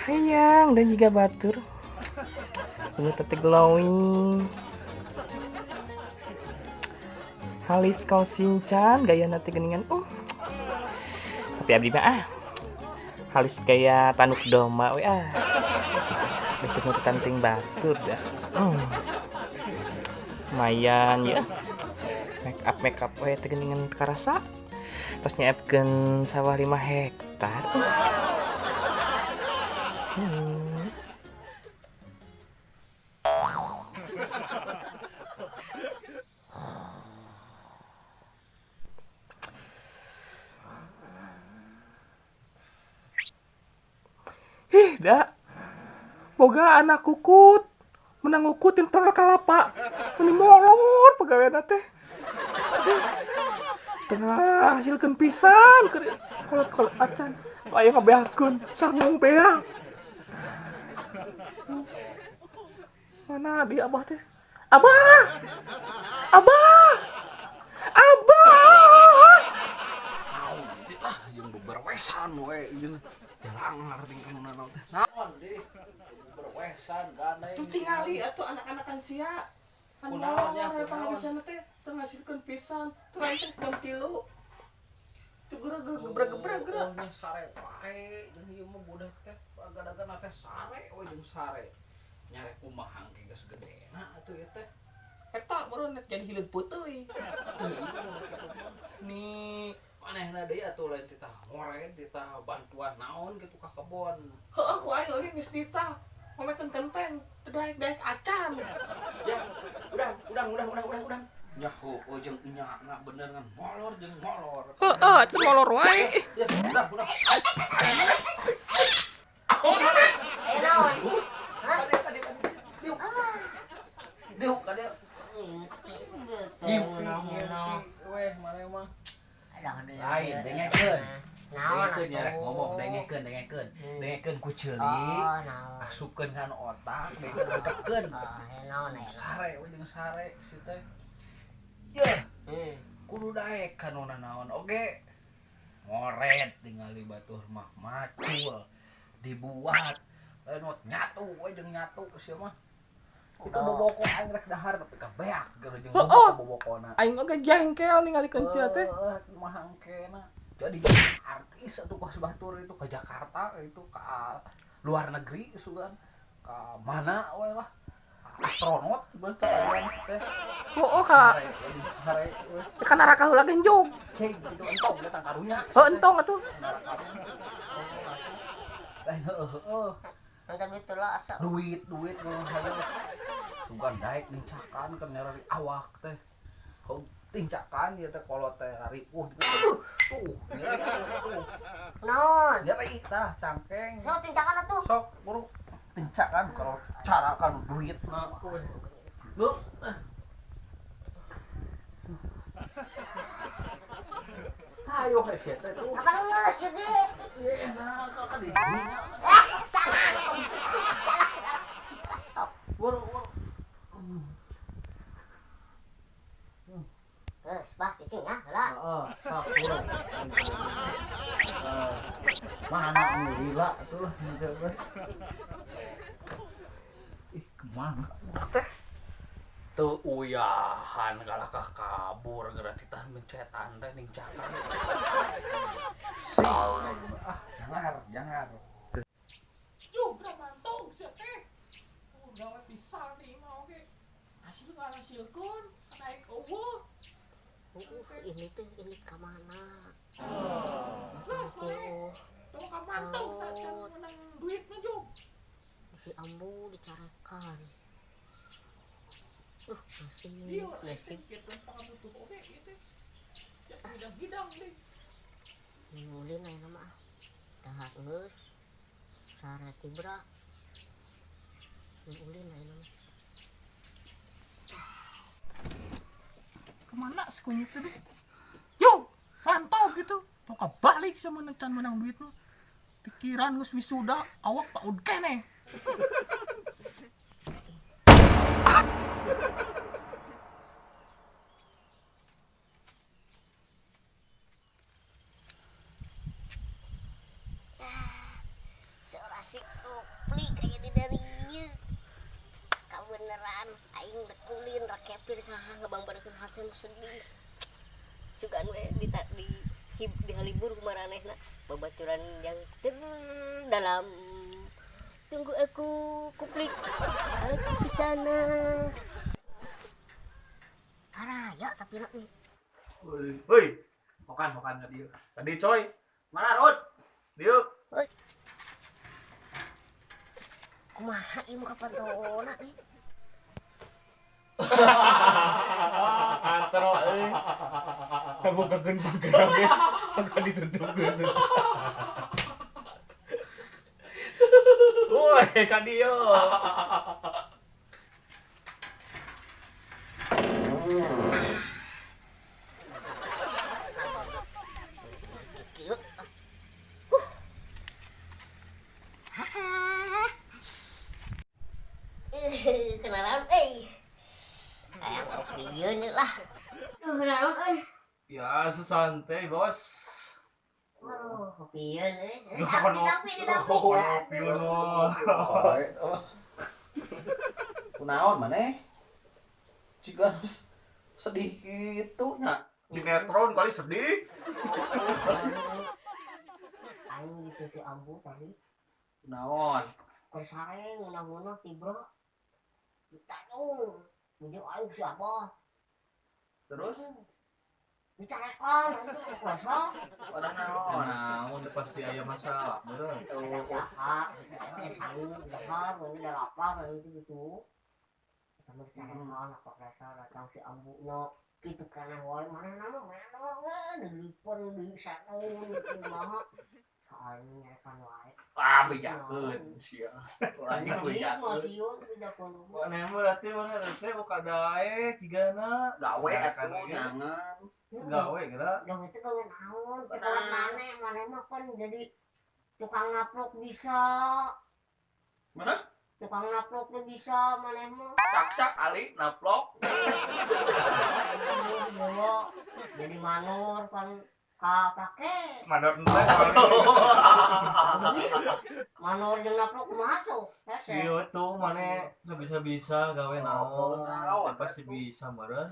Hayang dan juga batur. Ini teh glowing. Halis kau Shinchan gaya nanti geningan. Tapi abdi mah ah. Halis gaya tanduk domba we ah. Bentuknya tanting batur dah. Lumayan ya. Make up make up we teh geningan karasa. Terus nyiapkeun sawah 5 hektar. Ih, dah. Boga anak kukut. Menang ukut tong kalapa. Meni molor pagawean teh. Tengah hasilkeun pisan keur kolot-kolot acan. Aya ngabeakeun sangu beak. Mana di abah teh? Abah! Abah! Abah! Ah, jeung beberwesan we jeung langgar tingkah nu naon teh. Naon di beberwesan gandeng. Tuh tingali atuh anak-anakan sia. Kan Kunaon nya, molor ya kunaon? Pangabisan teh teu ngasilkeun pisan. Tuh aing teh sedang tilu. Tuh geura geura geura. Oh, nya sare wae jeung ieu mah budak teh agak-agak teh sare we jeung sare. Nyare kumaha engke geus gedena atuh ieu teh. Eta baru net jadi hileud peuteui. Teu Nih, manehna deui atuh lain titah ngored, titah bantuan naon kitu ka kebon. Heuh, ku aing oge geus ditah. Ngomekeun kenteng, teu daek-daek acan. Ya, udah, udah, udah, udah, udah, udah. Nya heueuh jeung nyana bener ngan molor jeung molor. Heeh, itu molor wae. Ya, udah, udah. Ayo naon? Kade, kade, kade. Diuk. Diuk, kade. Ngimpi, Weh, mana mah? Lain, Lain, dengekeun. Naon Dengekeun ya rek atuh? ngomong, dengekeun, dengekeun. Dengekeun ku ceuli. Oh, naon. Asupkeun kana otak, dengekeun. Oh, aya naon aya naon. Sare we jeung sare si teh. Yeuh, kudu daek kana naon oge. Ngoret tingali batur mah macul dibuat lain mah nyatu we jeung nyatu sia mah. Itu boboko aing rek dahar nepi ka beak geura jeung Heeh. boboko bobokona. Aing oge jengkel ningalikeun sia teh. Heueuh, kumaha engkena. Jadi artis atuh kos batur itu ke Jakarta itu ke luar negeri sugan ke mana we lah. Astronot bener kalian teh. Heeh, ka Sare, jadi sare we. ka neraka heula genjog. Cek gitu entong datang karunya. Heuh, entong atuh. Neraka karunya. Lain heueuh heueuh. Nonton duit lah asa. Duit duit ngomong hayo. Sugan daek nincakan kan nyari awak teh. Kau tincakan ya teh kolot teh ripuh tuh nyeri tuh. Naon? Nyeri tah cangkeng. Sok tincakan atuh. Sok buru tincakan kalau cara kan duit na lu. Ayo hese teh tuh. Apa geus ieu ge? Enak kan di Eh, salah. Salah. Salah. buru buru. Geus, bah cicing ya, heula. Heeh, sok buru. Eh, mana anu lila tuh lah gitu we. Ih, kemana teh? Teu uyahan galakah kabur geura titah mencetan teh ningcakan. Si, ah, jangar, jangar. Yuh, geura mantog sia teh. Oh, gawe pisan nih mah oge. Hasil ngahasilkeun, naik eueuh. Ini teh ini ka mana? Lah, sore. Tong ka mantog sacan menang duit mah jug. Si ambu dicarekan. Duh, nasib, Ieu nasib. kitu pangabutuh oge ieu teh. Ya hidang-hidang deui. Ngulin aya mah. Dahar geus. Sare tibra. Ngulin aya mah. Kemana sekunyit teh deh? Yuk, mantap gitu. Tong balik sama can menang duit mah. Pikiran geus wisuda, awak paud keneh. Seorang asik. Kopli kayak di dari ieu. Kabeneran aing rek ulin rek kepir saha ngabangbarkeun hate nu sedih. Sugan we di di di halibur kumaranehna babaturan yang terdalam. Tunggu aku kuplik. Aku ke sana. Araya tapi nak nih. Woi, Makan, makan tadi. Tadi coy. Mana, Rod? Dieu. Oi. Kumaha ieu muka pantona nih? Katro euy. Kabukakeun pagar ge, maka ditutupkeun. Woi, ka dieu. Kieu. Kenalan euy. Hayang opieun lah. Duh, kenalan euy. Ya, sesantai, Bos. Aduh, opieun euy. Duh, kono. Ditampi, ditampi. Opieun lo. Kunaon maneh? Jika sedih gitu nya. Sinetron kali sedih. Aing gitu si Ambu tadi. Kunaon? Keur sare ngeunah-ngeunah tibra. Ditanyung. Mujer aing siapa? Terus Dicarekan anjing kuasa. pada naon? Naon pasti aya masalah, meureun. Ada dahar, teh sangu dahar, ini udah lapar gitu gitu. Kita mau dicarekan apa dasar datang si Ambu no gitu kana wae mana nama mana we dilipon di sangun kumaha. Aing nyarekan wae. Ah, bejakeun sia. Orangnya bejakeun. Masih bejakeun. Mana mah berarti mana teh buka daek jigana. Gawe Nyarekan atuh oge. nyangan. Gawe geura. Gawe teh gawe naon? Teh gawe maneh, maneh mah pan jadi tukang naplok bisa. Mana? Tukang naplok teh bisa maneh mah. Cak-cak ali naplok. Bawa jadi manor pan kapake. Manor ente. Manor jeung naplok kumaha tuh? Hese. Iya tuh mana sebisa-bisa gawe naon. Naon. Pasti bisa meureun.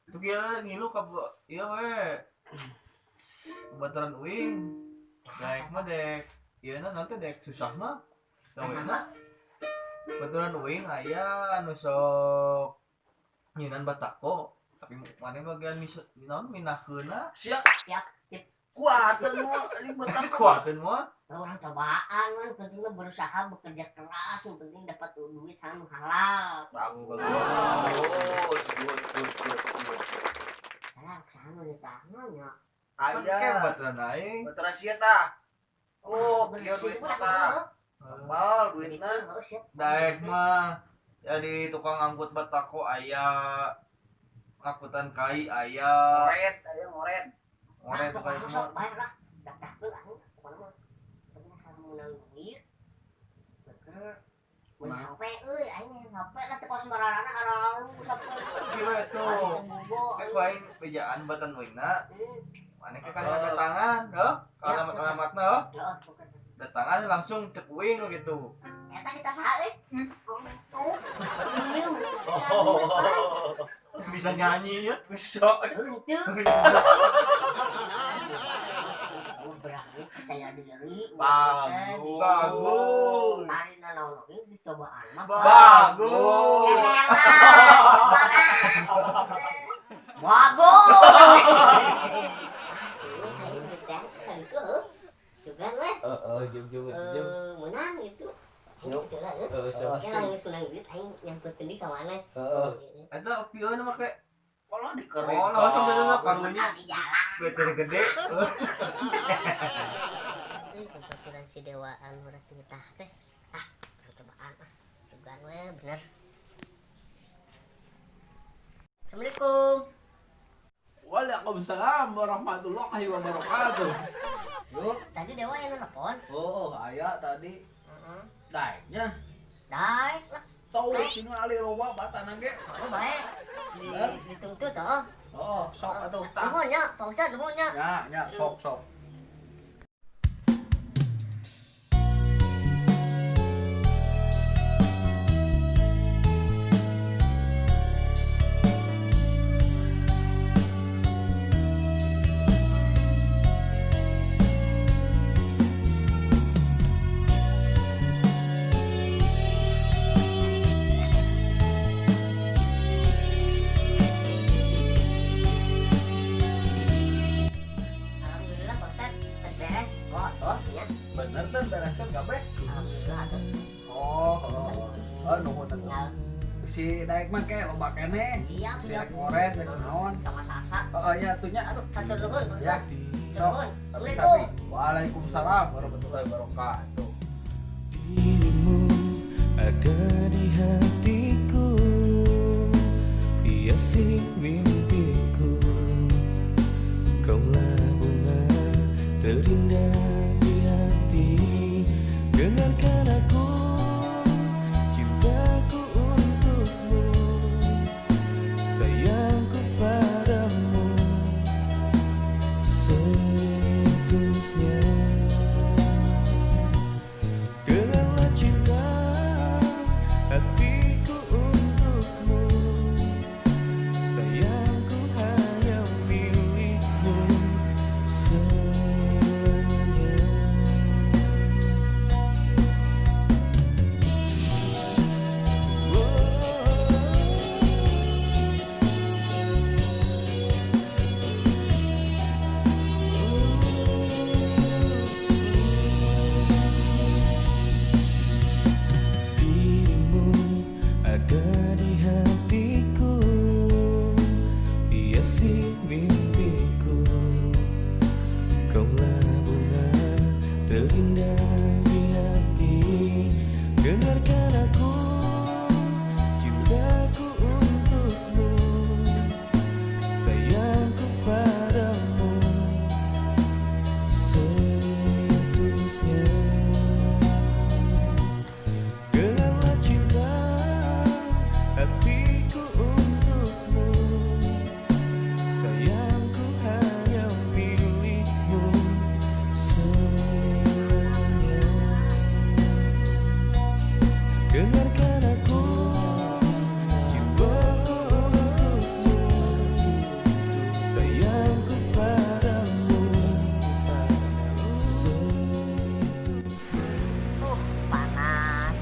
Tuh gila ngilu ka ieu we. Bataran uing. Daek mah dek. Ieu na nanti dek susah mah. Gawe na. Baturan uing aya anu sok nyinan batako. Tapi mana bagian naon minahkeunna. Sia Siap, cip. kuateun moal anjing betah. Kuateun moal. Orang cobaan man, penting mah berusaha bekerja keras, yang penting dapat duit sama halal. Bagus. Bagus. Good, good, good, good. Salah kesana di tangan ya. Aya Aya. baturan aing. Baturan sia tah. Oh, kieu duit tah. Tebal duitna. Daek mah jadi tukang angkut batako aya, angkutan kai aya, Ngoret, aya ngoret. ngoret tukang Pokoknya semua. sok bae lah. Daftarkeun anu pokoknya mah. Penting asal meunang duit. Beker meun HP euy, aing yang HP lah teh kos mararana araralu sampe. Gila tuh. Kayak ku aing bejaan batan uingna, maneh ke kan ada tangan, heuh. Kalau alamat-alamatna heuh. Heeh, pokoknya. Datangan langsung cek uing gitu. Eta kita saha euy? Tuh. Ieu. Bisa nyanyi ya. Bisa. Henteu. Berani percaya diri. Bagus. Bagus. Ari nanaon oge dicobaan mah. Bagus. Bagus. Sugan we. Heeh, jum-jum jum. Menang gitu. Yuk. Gitu lah. Heeh, siap. Ya langsung menang duit aing nyampeurkeun deui ka mana. Heeh. Eta opieun make Kalau dikerik. Oh, langsung bener karunya Kali jalan. beter gede. Euy, pembaturan si dewaan berarti tah teh. Ah, cobaan ah. Sugan we bener. Assalamualaikum. Waalaikumsalam warahmatullahi wabarakatuh. Yuk. Tadi dewa yang nelpon. Oh, aya tadi. Heeh. Daeknya. Daek lah. Tau tinggal ali loba batana ge. Oh, baik. Bener. Dituntut toh. Oh, sok atuh tah. Nuhun nya, Pak Ustad nuhun nya. Ya, ya, sok sok. Alhamdulillah atuh. Oh, nuhun atuh. Si daek mah ke loba keneh. Siap, siap. Si ngoret rek naon. Sama sasa. Heeh, ya atuh nya aduh. Hatur nuhun. Ya. Nuhun. Assalamualaikum. Waalaikumsalam warahmatullahi wabarakatuh. Dirimu ada di hatiku, hiasi mimpiku. Kaulah bunga terindah di hati. Dengarkan aku, cintaku untukmu, sayangku padamu seterusnya. Dengarlah cinta hatiku untukmu, sayangku hanya milikmu selamanya. Dirimu ada di hatiku, hiasi mimpiku. Kaulah bunga terindah di hati. Dengarkan aku, cintaku untukmu, sayangku padamu seterusnya. Dengarlah cinta hatiku untukmu, sayangku hanya milikmu selamanya. Dengarkan aku, cintaku untukmu, sayangku padamu seterusnya. Panas.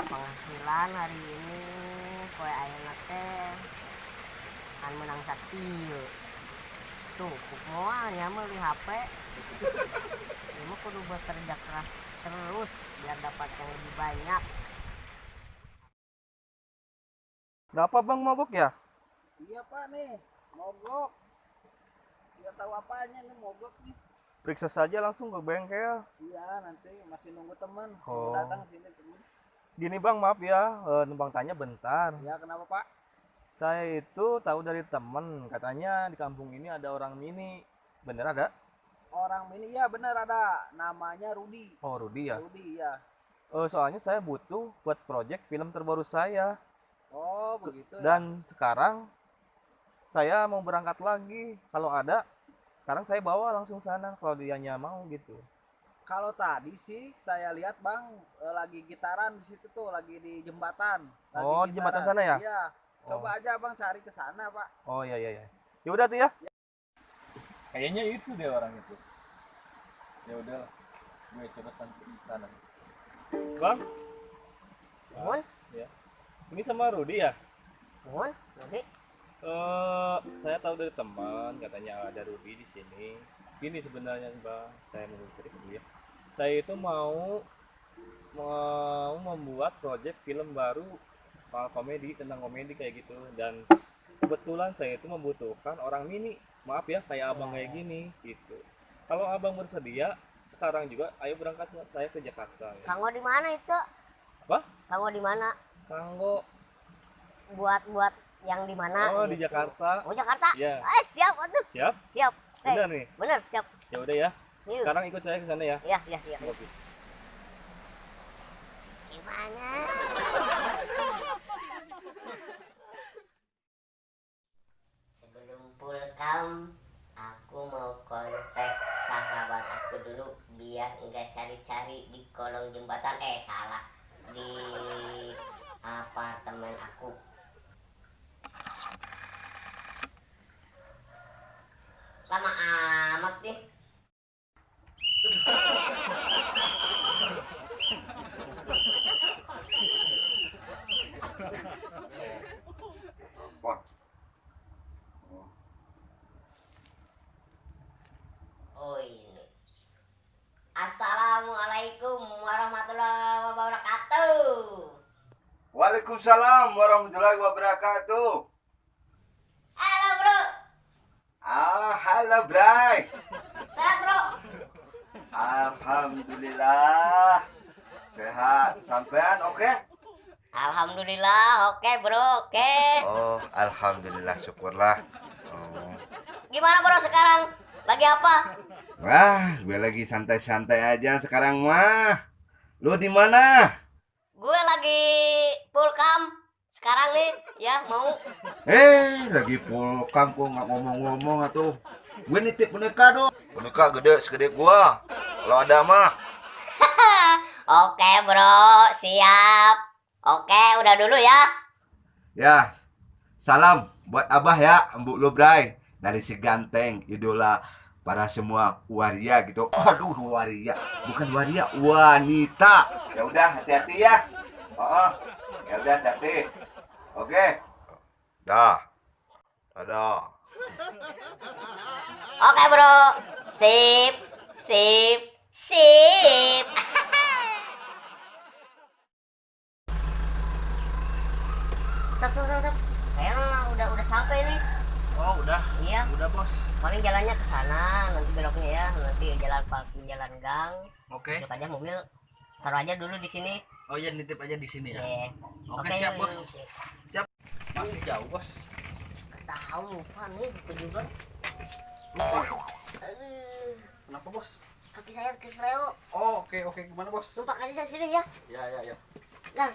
Penghasilan hari ini poe ayeuna teh kan menang sakieu. Cukup moal nya meuli HP. Ieu mah kudu bekerja keras terus biar dapat yang lebih banyak. Kenapa bang mogok ya? Iya pak nih, mogok. Tidak tahu apanya nih mogok nih. Periksa saja langsung ke bengkel. Iya, nanti masih nunggu teman. Oh. Datang sini teman. Gini bang, maaf ya, numpang tanya bentar. Ya kenapa pak? Saya itu tahu dari temen, katanya di kampung ini ada orang mini. Bener ada? Orang mini ya bener ada. Namanya Rudi. Oh Rudi ya? Rudi ya. Soalnya saya butuh buat project film terbaru saya. Oh begitu. Dan sekarang saya mau berangkat lagi. Kalau ada, sekarang saya bawa langsung sana kalau dianya mau gitu. Kalau tadi sih saya lihat bang lagi gitaran di situ tuh, lagi di jembatan. Lagi Oh, di jembatan sana ya? Iya. Coba aja bang cari ke sana pak. Oh iya iya iya. Ya udah tuh ya. Kayaknya itu deh orang itu. Ya udah, gue coba sampai ke sana. Bang, Nuhun, ya. Ini sama Rudi ya? nuhun, Rudi. Saya tahu dari teman katanya ada Rudi di sini. Gini sebenarnya bang, saya mau cerita dulu ya. Saya itu mau membuat project film baru soal komedi, tentang komedi kayak gitu. Dan kebetulan saya itu membutuhkan orang mini. Maaf ya, kayak abang kayak gini gitu. Kalau abang bersedia, sekarang juga ayo berangkat saya ke Jakarta. Ya. Kanggo di mana itu? Apa? Kanggo di mana? Kanggo Buat yang di mana? Oh, di gitu. Jakarta. Oh, Jakarta. Iya. Siap atuh. Siap? Siap. Bener nih. Bener, siap. Ya udah ya. Yuk. Sekarang ikut saya ke sana ya. Iya, iya, iya. Oke. Gimana? Sebelum pulkam, aku mau kontak sahabat aku dulu biar enggak cari-cari di kolong jembatan. Salah. Di apartemen aku. Lama amat nih. Oh ini. Assalamualaikum warahmatullahi wabarakatuh. Waalaikumsalam warahmatullahi wabarakatuh. Halo bro. Ah, halo Bray. Sehat bro? Alhamdulillah. Sehat. Sampean oke? Okay? Alhamdulillah, oke okay, bro, oke. Okay. Oh, alhamdulillah, syukurlah. Oh. Gimana bro sekarang? Lagi apa? Wah, gue lagi santai-santai aja sekarang mah. Lu di mana? Gue lagi pulkam sekarang nih, ya mau. Lagi pulkam kok nggak ngomong-ngomong atuh. Gue nitip boneka dong. Boneka gede segede gua. Kalau ada mah. Oke bro, siap. Oke, udah dulu ya. Ya, salam buat abah ya, Mbuk lu Bray. Dari si ganteng, idola para semua waria gitu. Aduh, waria, bukan waria, wanita. Ya udah, hati-hati ya. Oh, ya udah, hati. Oke. Dah. Dadah. Oke, bro. Sip, sip, sip. Tap, tap, tap. Kayaknya udah sampai nih. Oh, udah. Iya. Udah, Bos. Paling jalannya ke sana, nanti beloknya ya, nanti jalan jalan gang. Oke. Masuk aja mobil, taruh aja dulu di sini. Oh iya, nitip aja di sini ya. Yeah. Oke, siap, Bos. Siap. Masih jauh, Bos. Gak tahu, lupa nih, lupa juga. Lupa. Aduh. Kenapa, Bos? Kaki saya kesleo. Oh, oke, oke. Gimana, Bos? Numpak aja sini ya. Ya, ya, ya. Bentar.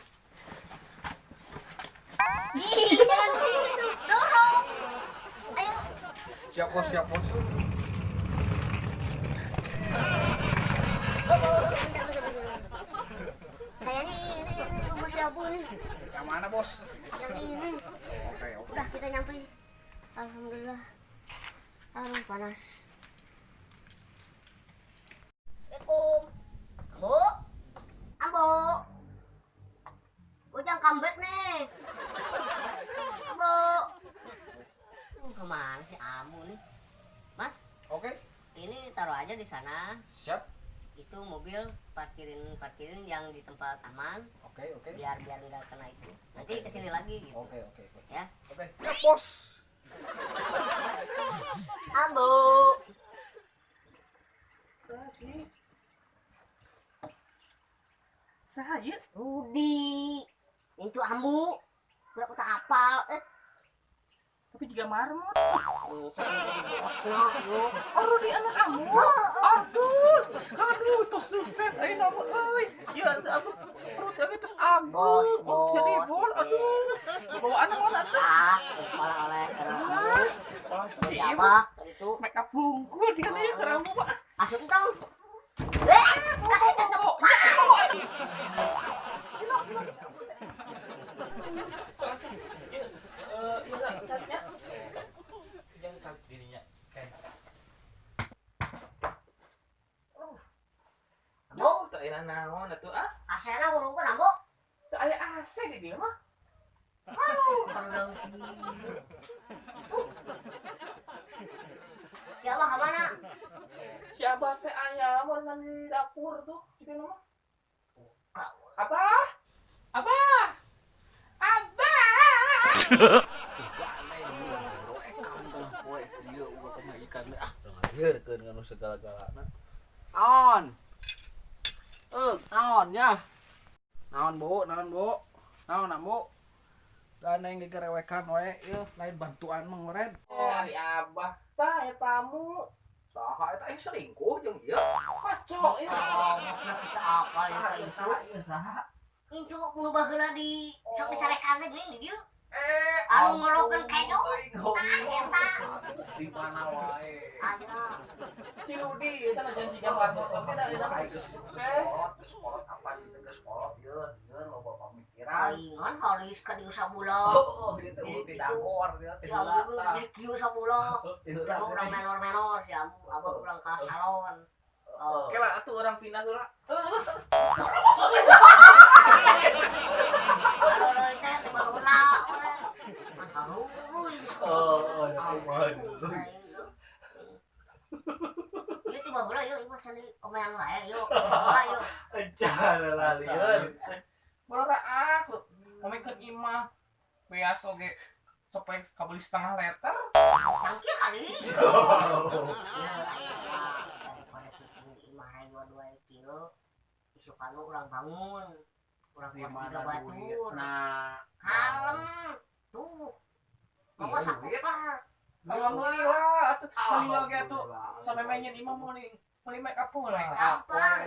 Ih, jangan gitu, dorong. Ayo. Siap, Bos, siap, Bos. Oh, sebentar, bentar, bentar. Kayaknya ini rumah si Abu nih. Yang mana, Bos? Yang ini. Oke, oke. Udah kita nyampe. Alhamdulillah. Aduh, panas. Assalamualaikum. Ambo. Ambo. Ujang comeback nih. Ambo. Kemana sih Ambo nih? Mas. Oke. Ini taruh aja di sana. Siap. Itu mobil parkirin yang di tempat aman. Oke, oke. Biar nggak kena itu. Nanti kesini lagi gitu. Oke, oke, oke. Ya. Oke. Siap, Bos. Ambo. Saya Rudi. Itu Ambu. Udah kota apal. Tapi juga marmut. Jadi bos no, yo. Oh, Rudi anak Ambu. Aduh, aduh, terus sukses ayo nama euy. Ya, aku perut lagi terus agung. Bos, jadi bos. Aduh, bawa anak mana tuh? Ah, oleh-oleh pasti. Apa itu? Make up bungkul jika dia ke Ambu, Pak. Asup tong. Naon atuh ah? AC-na hurungkeun Ambo. Teu aya AC di dieu mah. Aduh, parudang. Si Abah ka mana? Si Abah teh aya mun di dapur tuh cikeun mah. Abah? Abah? Abah! Coba poe ieu uga pamajikan ah ngageurkeun nganu segala-galana. Naon? Naon ya? Naon, Bu? Naon, Bu? Naon, Ambu? Da neng digerewekan we ieu lain bantuan mah ngored. Ari Abah tah aya tamu. Saha eta selingkuh jeung ieu? Maco ieu. Kita apa ieu ka incu? Saha? Incu nu baheula di sok dicarekan teh geuning di dieu. Anu ngolokeun kejo. Tah eta. Di mana wae? Aya. Si Rudi eta lajan siga marmut oge da eta sukses. Geus kolot apa di geus kolot ieu, ieu loba pamikiran. Palingan halis ka dieu sabulah. Oh, gitu Jadi di dangor dia Si Ambu jadi kieu sabulah. Abah urang menor-menor si Ambu, abah urang ka salon. Oh. Oke lah atuh urang pindah heula. Aduh, teh teh baheula we. Haruy. Oh, aduh. Ieu tiba heula yeuh imah can di omean wae yeuh. Kumaha yeuh. Acan lah lieur. Boleh aku ngomongkeun imah beas oge sampai kabeli setengah liter. Cangkir kali. Ya, ayeuna mah daripada cicing di imah rayuan 2 kilo, isukan mah urang bangun. Urang Di kuat mana tiga duit? batur. Nah, Kalem. Tuh. Bawa Iya, sakuper. Alhamdulillah atuh meuli oge atuh sampai mainnya imah mau meuli meuli make up lah. Gampang,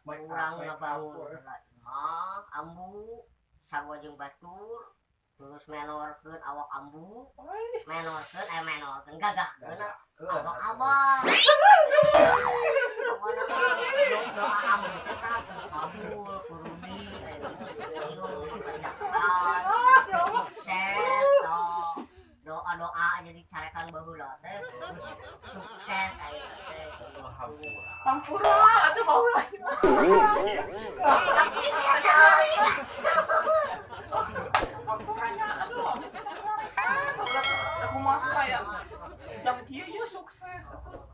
Make urang up, make up. ngebangun heula imah, ambu, sarua jeung batur, terus menorkeun awak ambu, menorkeun eh menorkeun gagahkeun awak abah. Pokona mah doa ambu teh tah kudu kabul, kudu di aya nu serius, pekerjaan, sukses toh. Doa-doa jadi carekan baheula teh geus sukses ayeuna teh. Hampura. Hampura atuh baheula. Hampuranya aduh aku bisa aku mah ya jam kieu ya sukses atuh.